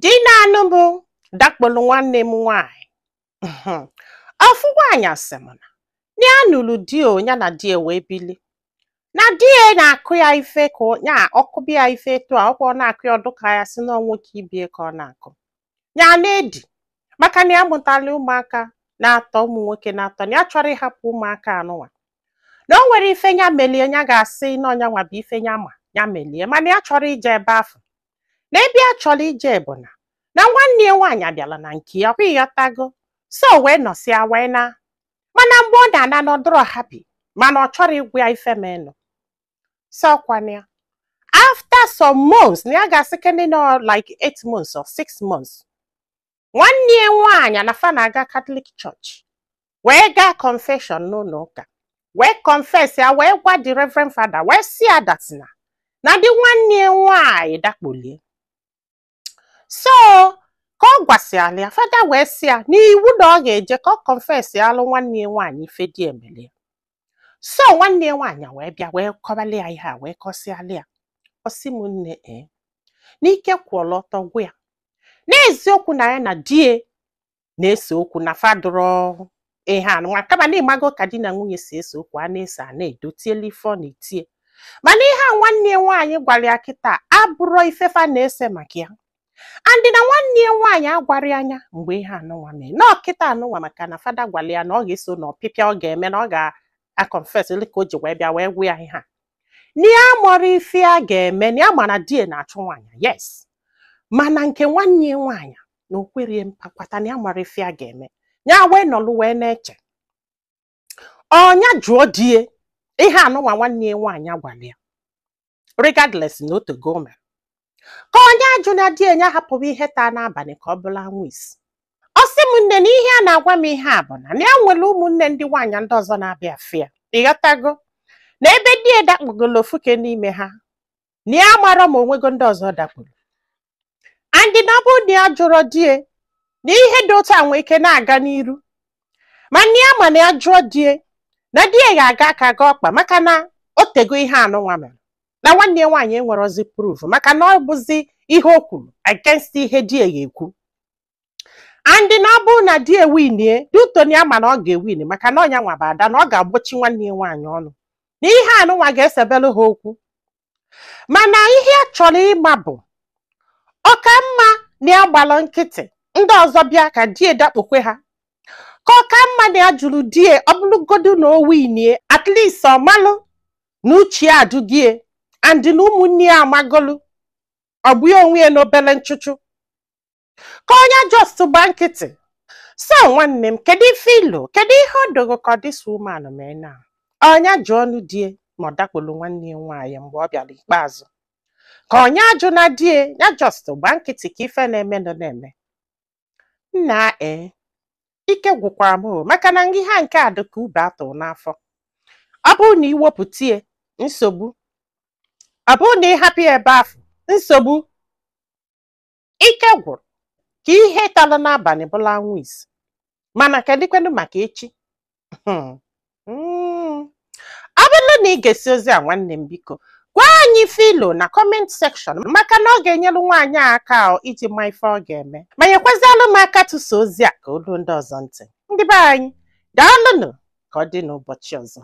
Di na-anụ bụ dakpolu nwanne m nwaanyị. Ofu nwaanyị sị m na ya nụrụ di o, ya na di ya wee bili, na di ya na-akụ ya ife ka ya ọkụbịa ya ife etu a ọkwa ọ na-akụ ya ọdụ ka ya si na nwoke ibie ka ọ na-akụ ya na-edi, maka na ya mụtala ụmụaka na-atọ, ụmụ nwoke na-atọ, na ya chọrọ ịhapụ ụmụaka anụnwa, na o nwere ife ya melie ya ga-asị na ọnya nwa bụ ife ya ma ya melie, mana ya chọrọ ije ebe afọ na ebe ya chọrọ ije bụ na na nwanne ya nwaanyị abịala na nke ya kwa, ịghọtago? So wee nọsịa wee na, mana mgbe ọ na-ana n'ọdụrọ happy, mana ọ chọrọ ịgwa ya ife menụ. So kwana ya after some months, na ya ga-asị kene nọ like 8 months or 6 months, nwanne ya nwaanyị na fa na-aga Catholic Church wee gaa confession n'ụlọ ụka, wee confess ya, wee gwa the reverend father, wee sị ya that na di nwanne ya nwaanyị dakpolie. So ka ọ gwasịala ya, fada wee sị ya n'iwu na ọ ga-eje ka ọ confess ya alụ nwanne ya nwaanyị ife di emelie. So nwanne ya nwaanyị wee bịa wee kọbali ya ihe a, wee kọsịala ya. Ọ sị m, nne, ee, n'ike kwụọla ọtọ gwa ya n'eziokwu na ya na die na-ese okwu na fadụrọ ihe anụnwa, kama na ịmago ka di na nwunye si ese okwu, a na-ese a na-edotiela ife ọ na-etie. Mana ihe a nwanne ya nwaanyị gwara ya kịta abụrọ ifefa na-ese maka ya, andị na nwanne ya nwaanyị agwara ya anya mgbe ihe anụnwa mee na ọkịta anụnwa, maka na fada gwara ya na ọ ga-eso na ọpịpịa ọ ga-eme na ọ ga-aconfess ka o ji wee bịa wee gwa ya ihe a, na ya mọrọ ife a ga-eme, na ya ma na di ya na-achụ nwaanyị, yes, mana nke nwanne ya nwaanyị na o kwerie mpakwata, na ya mara ife a ga-eme. Ya wee nọlụ wee na-eche ọnya jụọ die ihe anụnwa nwanne ya nwaanyị gwara ya, regardless na otogo o mere ka onye ajụ na di ya hapụrụ ihe taa n'abalị ka ọ bụla anwụ isi. Ọ sị m, nne, na ihe a na-agwa m ihe a bụ na ya nwere ụmụnne ndị nwaanyị ndị ọzọ na-abịa afịa, ịghọtago, na ebe di ya dakpugolo ofuke n'ime ha, na ya mara ma onwego ndị ọzọ dakpuru, andị na ọ bụrụ na ya jụrụ die na ihe dị otu a nwee ike na-aga n'iru, mana ya ma na ya jụọ die na di ya ga-aga aka ga ọkpa, maka na o tego ihe anụnwa mere na nwanne ya nwaanyị enwerozi proof, maka na ọ bụzi ihe o kwuru against ihe di ya ga-ekwu, andị na ọ bụrụ na di ewinie duto na ya ma na ọ ga-ewin, maka na ọnya nwa bụ ada, na ọ ga-agbochi nwanne ya nwaanyị ọnụ na ihe anụnwa ga-esebelu ha okwu. Mana ihe a chọrọ ịma bụ ọ ka mma na ya gbalụ nkịtị ndị ọzọ bịa ka die dakpokwe ha, ka ọ ka mma na ya jụrụ die, ọ bụrụgodu na o winie, at least ọ malụ na uche ya adụgie, and na ụmụnne ya amagolu ọ bụ ya onwe ya n'obele nchụchụ, ka onye just gba nkịtị. So nwanne m, kedu ife ilo, kedu ihe ọ dogo ka this woman mee na ọnya jụọ ọnụ die ma ọ dakpolu nwanne ya nwaanyị mgbe ọ bịara ikpeazụ, ka onye ajụ na die ya just gba nkịtị ka ife na-eme nọ na-eme? Nna, ee, ike gwụkwara m o, maka na ihe a nke a dị ka ube atụrụ n'afọ. Ọ bụrụ na iwepụta nsogbu, ọ bụrụ na ị hapụ ya ebe ahụ, nsogbu. Ike gwụrụ ka ihe talụ n'abalị bụla anwụ isi. Mana kedụkwanụ maka echi? Ọ bụrụ na ị ga-esi ozi a, nwanne m, biko gwa anyị filo na comment section, maka na ọ ga-enyelu nwaanyị a aka iji ma ife ọ ga-eme, ma nyekwazialụ m aka tụsa ozi a ka olu ndị ọzọ ntị. Ndị be anyị, daalụnụ. Ka ọ dị n'ụbọchị ọzọ.